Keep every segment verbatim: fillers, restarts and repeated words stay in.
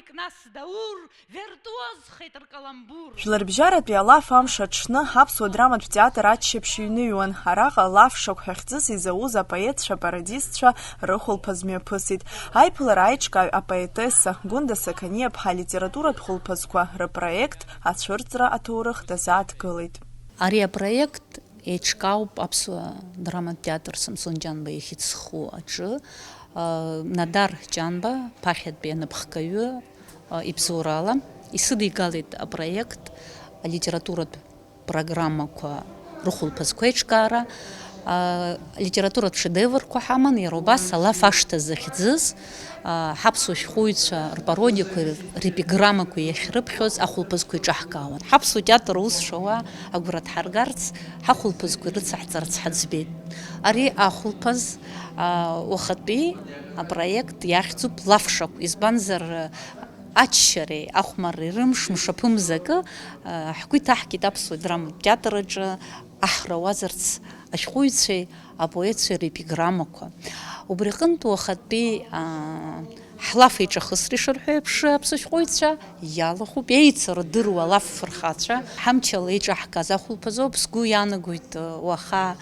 Кнас Даур, виртуозхеит ркаламбур. Жәларбжьаратәи алаф амш аҽны Аԥсуа драматә театр аччаԥшь иҩныҩуан. Араҟа Лафшақә ҳәа хьӡыс изауз апоетцәа-пародистцәа рыхәылԥаз мҩаԥысит. Аиԥылара аиҿкааҩ апоетесса Гәында Сақаниаԥҳа алитературатә хәылԥазқәа рыпроект ацәырҵра аҭоурых дазааҭгылеит. Ари апроект еиҿкаауп Аԥсуа драматә театр Самсон Ҷанба ихьӡ зху аҿы. Надар Ҷанба, ԥахьатәи анапхгаҩы, ибзоурала исыдигалеит апроект алитературатә программақәа рыхәылԥазқәа еиҿкаара, алитературатә шедеврқәа ҳаман, иара убас алаф ашҭа захьӡыз, ҳаԥсуа шәҟәыҩҩцәа рпародиақәеи репиграммақәеи иахьрыԥхьоз ахәылԥазқәа еиҿаҳкаауан. Ҳаԥсуа театр аус шауа агәра дҳаргарц, ҳахәылԥазқәа ирыцаҳҵарц ҳаӡбеит. Ари ахәылԥаз, уахатәи апроект иахьӡуп Лафшақә, избанзар, аччареи ахәмарреи рымш, мшаԥымзакы, ҳгәы иҭаҳкит Аԥсуа драматә театр аҿы аҳра уазарц ашәҟәыҩҩцәеи апоетцәеи репиграммақәа. Убри аҟынтә уахатәи, аа, ҳлаф еиҿахысра ишырҳәо еиԥш, аԥсышәҟәыҩҩцәа иалахәуп еицырдыруа алаф фырхацәа, ҳамчала еиҿаҳкааз ахәылԥазоуп. Сгәы иаанагоит, уаха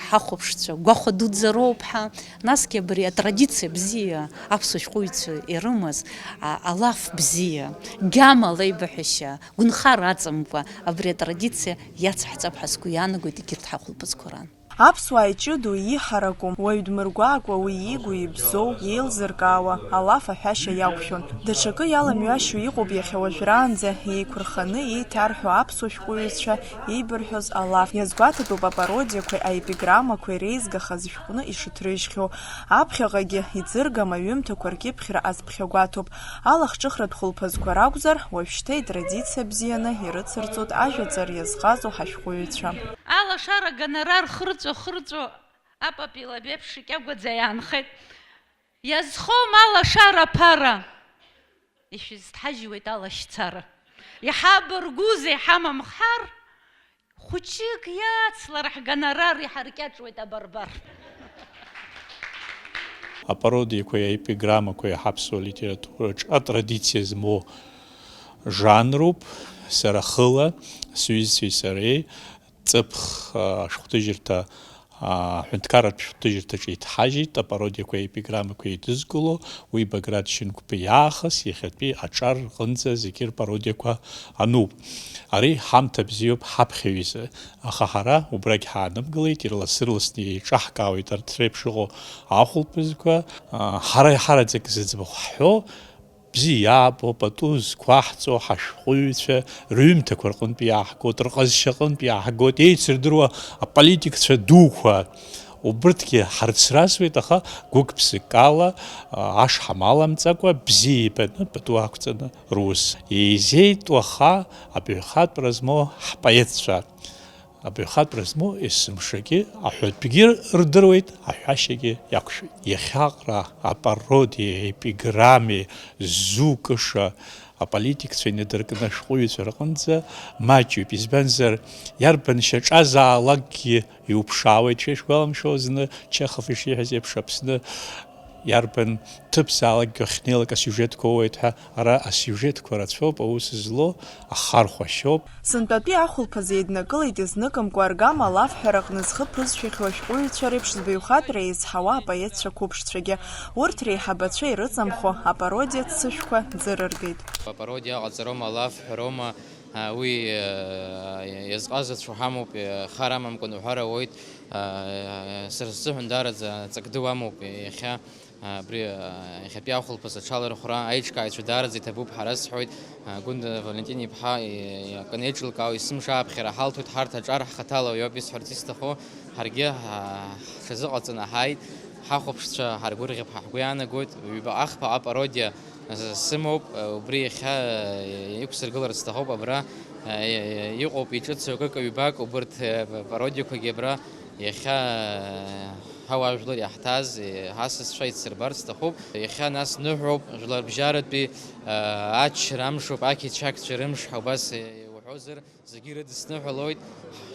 ҳахәаԥшцәа гәахәа дуӡӡа роуп ҳәа, насгьы абри атрадициа бзиа аԥсуа шәҟәыҩҩцәа ирымаз, а, алаф бзиа, гьама леибаҳәашьа, гәынхара аҵамкәа абри атрадициа иацаҳҵап ҳәа сгәы иаанагоит егьырҭ ҳахәылԥазқәа ран. Аԥсуаа иҷыдоу, ииҳараку, уаҩ дмыргәаакуа уи иигу, ибзоу, еилзыркаауа алаф аҳәашьа иақәшәон. Даҽакы иаламҩашьо иҟоуп иахьа уажәраанӡа еиқәырханы еиҭарҳәо аԥсуа шәҟәыҩҩцәа еибырҳәоз алаф. Иазгәаҭатәуп апародиақәеи аепиграммақәеи реизгахаз шәҟәны ишыҭрыжьхьоу. Аԥхьаҟагьы иӡыргам аҩымҭақәа ркьыԥхьра азԥхьагәаҭоуп. Алахҿыхратә хәылԥазқәа ракәзар, уажәшьҭа итрадициа бзианы ирыцырҵоит ажәаҵар иазҟазоу ҳашәҟәыҩҩцәа. Алашара аганарар хырҵәо-хырҵәо апап илабеиԥш икьагәаӡа иаанхеит. Иазхом алашара аԥара, ишәызҭҳажьуеит алашьцара. Иҳабаргәузеи ҳамамхар, хәыҷык иацлар ҳганарар иҳаркьаҿуеит абарбар. Апародиақәеи аепиграммақәеи ҳаԥсуа литератураҿ атрадициа змоу жанруп. Сара хыла, сҩызцәеи сареи ҵыԥх ашәҟәҭыжьырҭа, аҳәынҭқарратә шәҟәҭыжьырҭаҿы иҭҳажьит апародиақәеи аепиграммақәеи еидызкыло, уи Баграт Шьынқәба иаахыс иахьатәи аҿар рҟынӡа зегьы рпародиақәа ануп. Ари ҳамҭа бзиоуп ҳаԥхьаҩ изы, аха ҳара убрагь ҳаанымгылеит, ирлас-ырласны еиҿаҳкаауеит арҭ реиԥш ыҟоу ахәылԥазқәа. Ҳара иҳараӡак зыӡбахә ҳҳәо, бзиа иаабо, пату зқәаҳҵо ҳашәҟәыҩҩцәа рҩымҭақәа рҟынтә иааҳгоит, рҟазшьа аҟынтә иааҳгоит, еицырдыруа аполитикцәа дуқәа, убырҭгьы ҳарцразуеит, аха гәык-ԥсыкала, ашҳам аламҵакәа, бзиа ибаны пату ақәҵаны рус. Еизеит уаха абаҩхатәра змоу ҳпоетцәа. Абаҩхатәра змоу есымшагьы аҳәатәгьы рдыруеит, аҳәашьагьы иақәшәоит. Иахьаҟара апародиеи аепиграммеи ззукыша аполитикцәа инадыркны ашәҟәыҩҩцәа рҟынӡа маҷҩуп, избанзар, иарбан шьаҿазаалакгьы иуԥшаауеит. Шәа ишәгәаламшәо, зны Чехов ишиҳәаз еиԥш, Аԥсны иарбан ҭыԥзаалакгьы ахьнеилак асиужетқәа ыҟоуеит ҳәа. Ара асиужетқәа рацәоуп, аус злоу ахархәашьоуп. Сынтәатәи ахәылԥаз еиднакылеит изныкымкәа аргама алафҳәараҟны зхы ԥызшәахьоу ашәҟәыҩҩцәа реиԥш збаҩхатәра еизҳауа апоетцәа қәыԥшцәагьы. Урҭ реиҳабацәа ирыҵамхо апародиатә ццышәқәа ӡырыргеит. Апародиа аҟаҵароума, алафҳәароума, уи иазҟазацәоу ҳамоуп, хар амамкәан уҳәар ауеит. Сара сзыҳәан даараӡа ҵакдыуа амоуп иахьа. Абри иахьатәи ахәылԥаз аҽалархәра аиҿкааҩцәа даараӡа иҭабуп ҳәа расҳәоит. Гәында Валентин-иԥҳа акы анеиҿылкаау, есымша аԥхьара ҳалҭоит, ҳарҭ аҿар ҳхаҭала, уи ауп исҳәарц исҭаху. Ҳаргьы ҳҽазыҟаҵаны ҳааит, ҳахәаԥшцәа ҳаргәырӷьап ҳәа ҳгәы иаанагоит. Ҩба-ахԥа апародиа сымоуп, убри иахьа иқәсыргыларц сҭахуп. Абра иҟоуп иҿыцу акык-ҩбак, убырҭ апародиақәагьы абра Иахьа ҳауаажәлар иаҳҭаз ҳасасцәа ицырбарц сҭахуп. Иахьа нас ныҳәоуп, жәларбжьаратәи аччара амшоуп, ақьачақьцәа рымш ҳәа убас иуҳәозар, зегьы ирыдысныҳәалоит.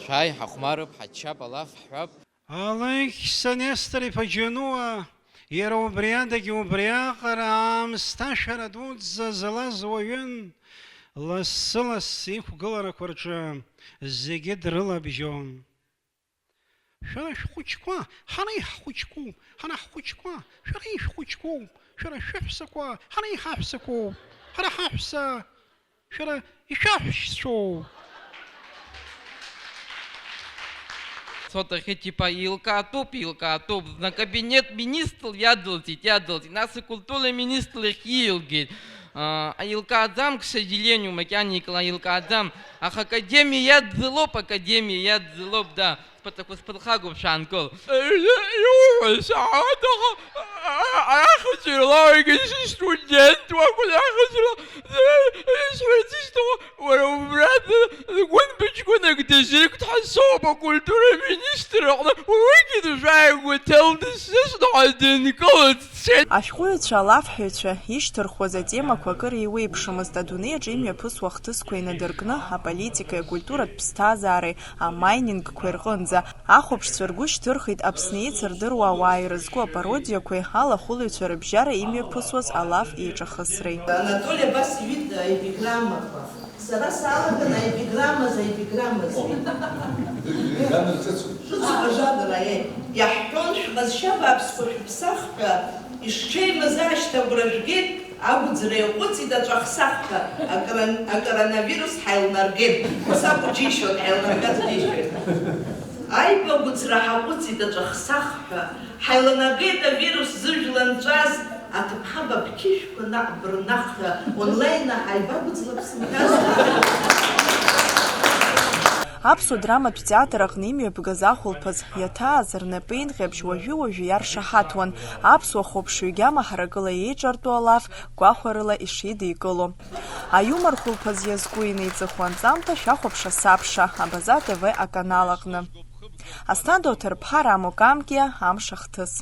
Шәааи, ҳахәмарып, ҳаччап, алаф ҳҳәап. Алықьса Нестор-иԥа Џьонуа Иара убри адагьы убриаҟара аамсҭашәара дуӡӡа злаз уаҩын, лассы-лассы иқәгыларақәа рҿы зегьы дрылабжьон. Шәара шәхәыҷқәа, ҳара иаҳхәыҷқәоуп, ҳара ҳхәыҷқәа, шәара ишәхәыҷқәоуп, шәара шәыҳәсақәа, ҳара иҳаҳәсақәоуп, ҳара ҳаҳәса, шәара ишәаҳәшьцәоуп. Цоҭахьы типа еилкаатәуп, еилкаатәуп, зны акабинет министр иадылҵит, иадылҵит, нас акультура министр иахь иилгеит. Аа, еилкааӡам, к сожалению, макьана икла-, еилкааӡам. Аха академиа иадзылоуп, академиа иадзылоуп, да. Сԥаҵақәа сԥырхагоуп, шәаанкыл. Иуҳәо саҳаҭ, аха, а, а, ахьӡ ирлоугьы сыстудент уакәын, ахьӡ ирло-, исҳәарц исҭаху, уара убра д-, гәынбыжь гәынак дизирктәҳа соуп акультура министр аҟны, уигьы дшәааигәа ҭел дысзысҭоит ҳәа дынкылт. Ашәҟәыҩҩцәа, алафҳәаҩцәа ишьҭырхуаз атемақәа акыр еиуеиԥшымызт, адунеи аҿы имҩаԥысуа ахҭысқәа инадыркны, аполитикеи акультуратә ԥсҭазаареи, амайнингқәеи рҟынӡа. Ахәаԥшцәа ргәы шьҭырхит Аԥсны еицырдыруа ауаа ирызку апародиақәеи алахәылаҩцәа рыбжьара имҩаԥысуаз алаф еиҿахысреи. Анатоли абас иҩит аепиграммақәа. Сара салаган аепиграммаз, аепиграммаз. Жанр ҿыцуп. Ҿыцуп ажанр, аиеи. Иаҳҳәон, шәҟазшьа бааԥсқәа шәыԥсах ҳәа, ишҽеимыз аашьҭа агәра жәгеит, агәӡра иаҟәыҵит аҵәахсах ҳәа, акрон-, акоронавирус ҳаилнаргеит. Сакәу џьишьоит, ҳаилнаргаз џьишьоит. Аибагәӡра ҳаҟәыҵит аҵәахсах ҳәа, ҳаиланагеит авирус зыжәла нҵәаз, аҭыԥҳа баԥқьышәқәа наҟ бырнах ҳәа, онлайн аҳаибагәыӡлап сымҳәазт. Аԥсуа драматә театр аҟны имҩаԥгаз ахәылԥаз иаҭааз рнапеинҟьабжь уажәы-уажәы иаршаҳаҭуан, аԥсуа хәаԥшыҩ гьама ҳаракыла еиҿартәу алаф гәахәарыла ишидикыло. Аиумор хәылԥаз иазку инеиҵыху анҵамҭа шәахәаԥша-саԥша, Абаза Т В аканал аҟны. Асҭанда Оҭырԥҳа, Рамо Камкиа, Амш ахҭыс.